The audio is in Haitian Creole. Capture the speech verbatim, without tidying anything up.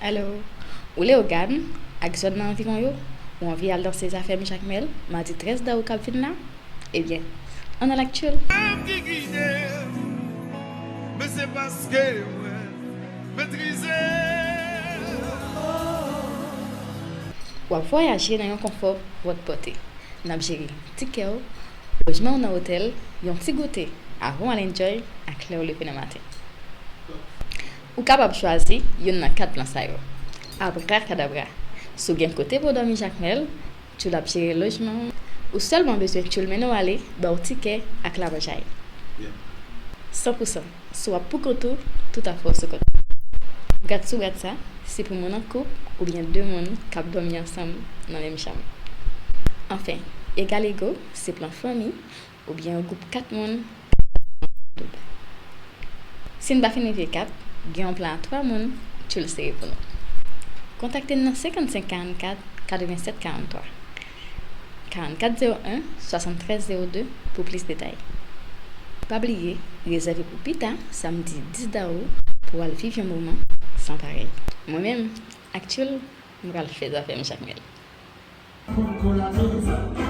Alo, ou Leyogàn ak zòn nan anviwon yo? Ou anvi al danse Zafèm Jakmèl madi trèz dawou k ap vin la? Ebyen, ann al ak Tchoul! Mwen ki gide w, men se paske mwen metrize w. W ap vwayaje nan yon konfò pòtpòte. N ap jere tikè w, lojman w nan otèl, yon ti goute avan w al enjoy ak lè w leve nan maten. Ou kapab chwazi youn nan kat plan sa yo. Abrakadabra! Si w gen kote pou w dòmi Jakmèl, Tchoul ap jere lojman w. Ou sèlman bezwen Tchoul mennen w ale, ba w tikè ak lamanjay. San pou san. Si w ap poukont ou, tout afè w sou kont ou. Brad sou brad sa, se pou moun an koup oubyen de moun k ap dòmi ansanm nan menm chanm. Anfen, egal ego, se plan fanmi oubyen yon gwoup kat moun. Si n pa fin rive kat, gen yon plan a twa moun, Tchoul sere pou nou. Kontakte n nan senkannsenk karannkat katrevennsèt karannntwa, karannkat zewo en swasanntrèz zewo de pou plis detay. Pa bliye, rezève pou pita, samdi dis dawou, pou w al viv yon moman san parèy. Mwen menm, ak Tchoul, m pral fè Zafèm Jakmèl. Konn kòl a tout.